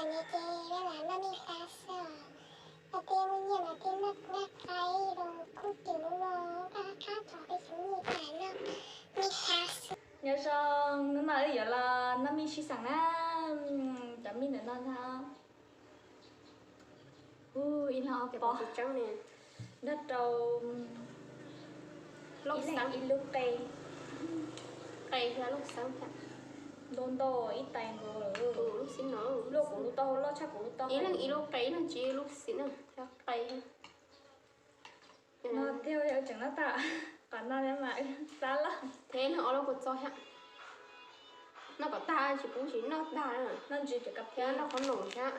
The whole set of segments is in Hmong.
Ces noj me qab xwb, tej muaj nyiaj mas thiaj noj qab rau kub twm no, qab qab tso peb cov nyiaj tas noj me qab xwb. Nyob zoo, hnub no wb yuav los noj mij sib xeem na, cov mij ntawm no ntag. Ib leeg ob pob, nrog rau ib leeg ib lub qe, qe thiab lauj xeeb thiab. Ntau ntau ib tais nkaus lawm. Luaj kuv lub taub hau loj tshaj kuv lub taub hau. Ib leeg ib lub qe, ib leeg tsis ib lub xim na, thiab qe thiab. No thiaj yog tseem noj tag, qhov no mas wb xav loj. Thiab ib leeg ob lub kua txob thiab. Noj kom tag tsis pub tsis noj tag. Noj ntsis cov kab thiab noj qhob noom thiab.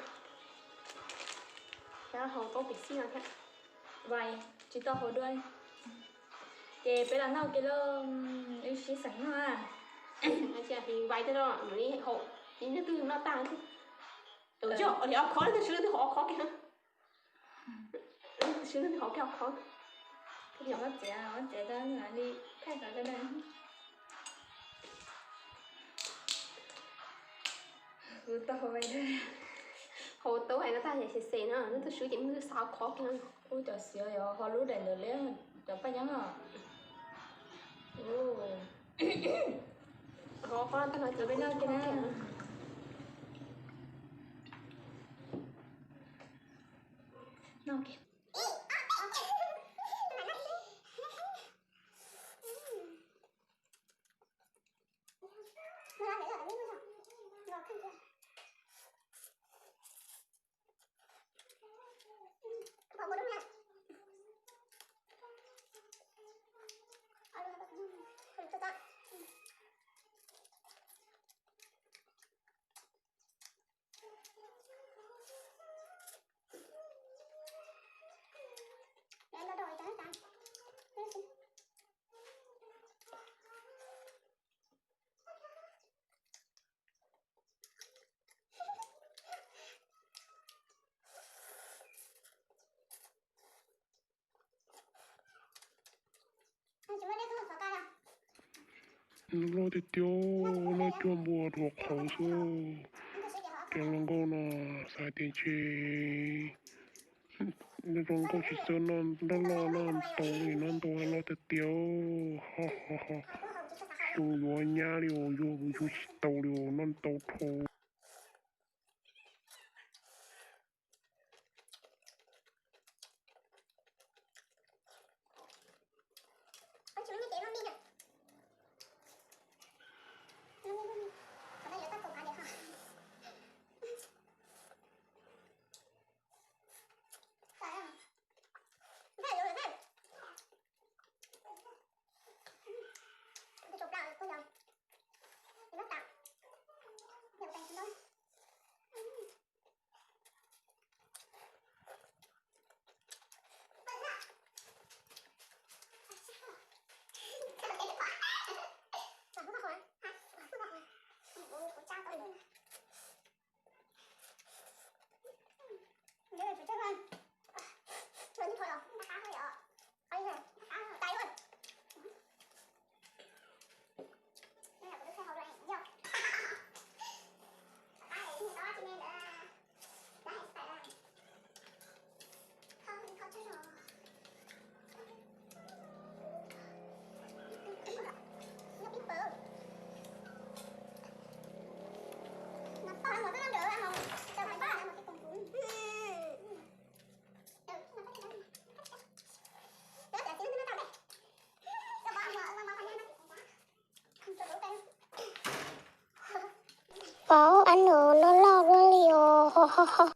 Thiab haus tau pem xij no thiab. Vais tsis tau haus dua. Ces peb los noj ua ke lauj, wb sib xeem noj. Vais tej no mam li haus, ces leej twg noj tag thiab. Yog li ob khob, leej twg swb leej twg haus ob khob kiag. Leej twg swb leej twg haus kiag ob khob. Muab txiav, muab txiav tau li thaij qhov ko na. Kuv tau hais, haus tau hais no tag ces xes xes no, leej twg swb ces leej twg xa ob khob kiag. Ub, cov xiav yog ho lub daim ntawd li, cov paj nyob os. Ho ob khob tag no ces peb noj kiag na. Noj kiag. Loj tiag tiag, loj cuag npua dhuav qhauv xwb. Cov hluas nkauj no xav tias ntshe zoo nkauj tsis txawj noj nroj loj noj ntau li no, ntau loj tiag tiag. Xyov yuav nyab li os, yuav tsis tau li os, noj ntau dhau. Pom ab nus loj loj luaj li os.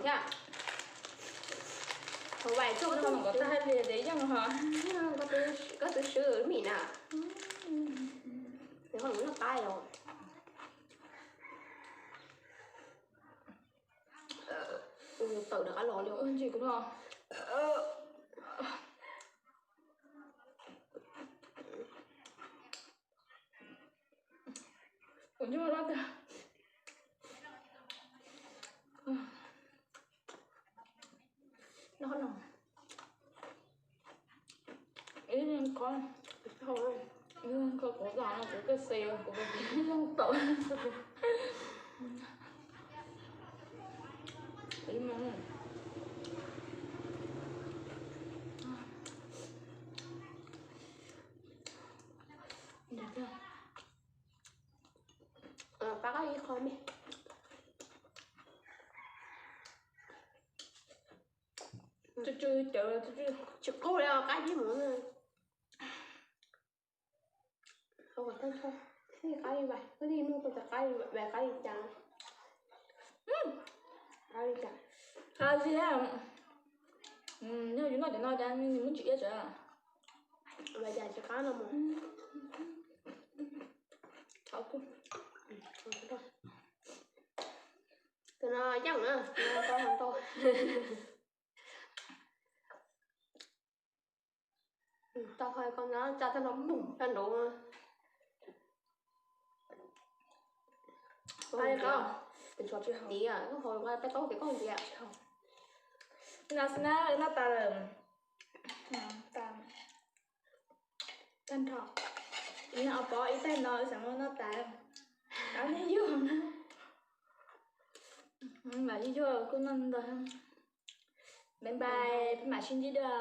Thiab. Hauv vais tsuag no kom tag li tias yeej ho. Koj twb swb mis na. Nws ho noj qab os. Tawm rov qab los li ntsis kuv no. Kuv nyuaj lab tag. Ib kho, ib kho kuv tas no kuv kawg xis kuv tawm. Pab qab ib qho me. Tsis qub li qab ib mus. Qab li vais, koj li muaj qab li vais qab li cas? Qab li cas? Qab li, yog yus noj cov no cas nws muaj tsis iab tsav. Vais cas tsis qab no mas. Tus no yeej na, tus no tau hov ntau. Tau hov ko no tsa tag no pum tag nraud. Qab li qab, tus tsov tsis hov. Tias koj hov peb qaub ces koj tias. No xwb na, noj tas lawm. Tag nrho. Ib ob pob ib tais no xav muab noj tas. Qab li yuag na. Vam yuag yuag kuj noj ntau. Bye bye, peb mam sib ntsib dua.